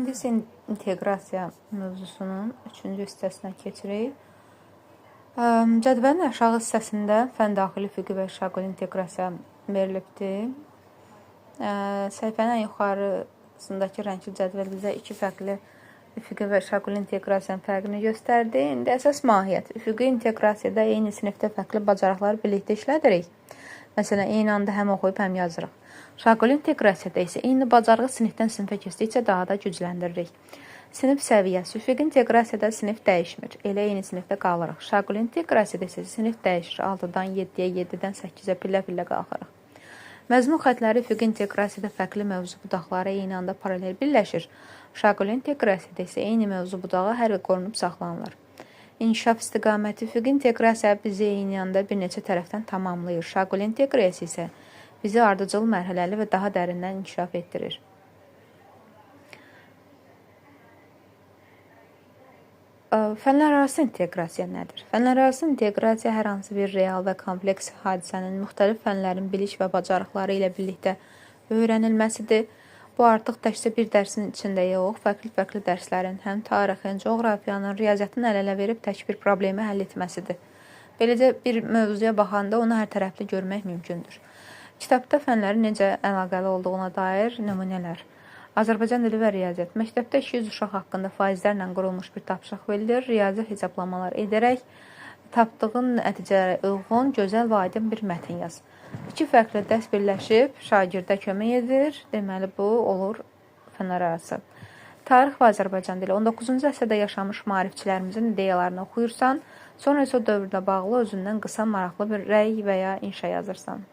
İndi isə inteqrasiya mövzusunun 3-cü hissəsinə keçirik. Cədvəlin aşağı hissəsində fən daxili üfüqi və şaquli inteqrasiya verilibdir. Səhifənin ən yuxarısındakı rəngli cədvəl bizə iki fərqli üfüqi və şaquli inteqrasiyanın fərqini göstərdi. İndi əsas mahiyyət. Üfüqi inteqrasiyada eyni sinifdə fərqli bacarıqları birlikdə işlədirik. Məsələn, eyni anda həm oxuyub, həm yazırıq. Şaquli inteqrasiyada isə eyni bacarığı sinifdən sinifə keçdikcə daha da gücləndiririk. Sinif səviyyəsi. Üfüqi inteqrasiyada sinif dəyişmir. Elə eyni sinifdə qalırıq. Şaquli inteqrasiyada isə sinif dəyişir. 6-dan 7-yə, 7-dən 8-ə pillə-pillə qalxırıq. Məzmun xətləri üfüqi inteqrasiyada fərqli mövzu budaqları eyni anda paralel birləşir. Şaquli inteqrasiyada isə eyni mövzu budağı hər bir qorunub saxlanılır. İnkişaf istiqaməti. Üfüqi inteqrasiya bizi eyni anda bir neçə tərəfdən tamamlayır. Şaquli inteqrasiya isə bizi ardıcıl, mərhələli və daha dərindən inkişaf etdirir. Fənlərarası inteqrasiya nədir? Fənlərarası inteqrasiya hər hansı bir real və kompleks hadisənin müxtəlif fənlərin bilik və bacarıqları ilə birlikdə öyrənilməsidir. Bu artıq təkcə bir dərsin içində yox, fərqli-fərqli dərslərin, həm tarixin, coğrafiyanın, riyaziyyatın əl-ələ verib tək bir problemi həll etməsidir. Beləcə bir mövzuya baxanda onu hər tərəfli görmək mümkündür. Kitabda fənlərin necə əlaqəli olduğuna dair nümunələr. Azərbaycan dili və riyaziyyat. Məktəbdə 200 uşaq haqqında faizlərlə qurulmuş bir tapşırıq verilir. Riyazi hesablamalar edərək tapdığın nəticələrə uyğun, gözəl və aydın bir mətn yaz. İki fərqli dərs birləşib şagirdə kömək edir. Deməli, bu olur fənlərarası. Tarix və Azərbaycan dili. 19-cu əsrdə yaşamış maarifçilərimizin ideyalarını oxuyursan, sonra isə o dövrlə bağlı özündən qısa, maraqlı bir rəy və ya inşa yazırsan.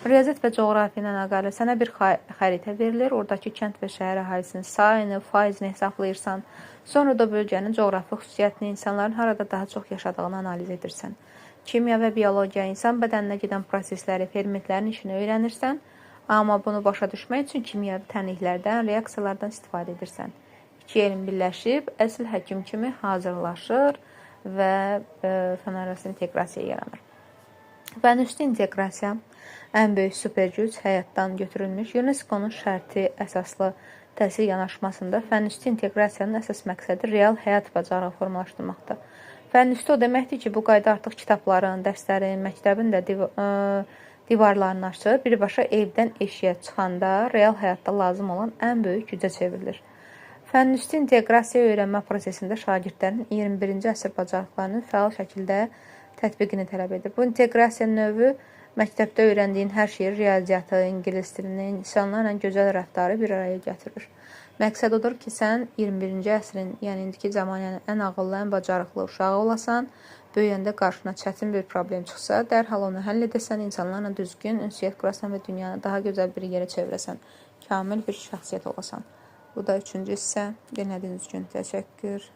Riyaziyyat və coğrafiya ilə əlaqəli sənə bir xəritə verilir. Oradakı kənd və şəhər əhalisinin sayını, faizini hesablayırsan. Sonra da bölgənin coğrafi xüsusiyyətini, insanların harada daha çox yaşadığını analiz edirsən. Kimya və biologiya, insan bədəninə gedən prosesləri, fermentlərin işini öyrənirsən. Amma bunu başa düşmək üçün kimyəvi tənliklərdən, reaksiyalardan istifadə edirsən. İki elm birləşib, əsl həkim kimi hazırlaşır və fənlərarası inteqrasiya yaranır. Fənüstü inteqrasiya ən böyük supergüc həyatdan götürülmüş UNESCO-nun şərti əsaslı təhsil yanaşmasında fənüstü inteqrasiyanın əsas məqsədi real həyat bacarığı formalaşdırmaqdır. Fənüstü o deməkdir ki, bu qayda artıq kitabların, dərslərin, məktəbin də divarlarını aşır, birbaşa evdən eşiyə çıxanda real həyatda lazım olan ən böyük gücə çevrilir. Fənüstü inteqrasiya öyrənmə prosesində şagirdlərin 21-ci əsr bacarıqlarının fəal şəkildə tətbiqini tələb edir. Bu inteqrasiya növü məktəbdə öyrəndiyin hər şeyi, riyaziyyatı, ingilis dilini, insanlarla gözəl rəftarı bir araya gətirir. Məqsəd odur ki, sən 21-ci əsrin, yəni indiki zamanənin ən ağıllı, ən bacarıqlı uşağı olasan, böyüyəndə qarşına çətin bir problem çıxsa, dərhal onu həll edəsən, insanlarla düzgün ünsiyyət qurasan və dünyanı daha gözəl bir yerə çevirəsən, kamil bir şəxsiyyət olasan. Bu da üçüncü hissə. Dinlədiyiniz üçün təşəkkür.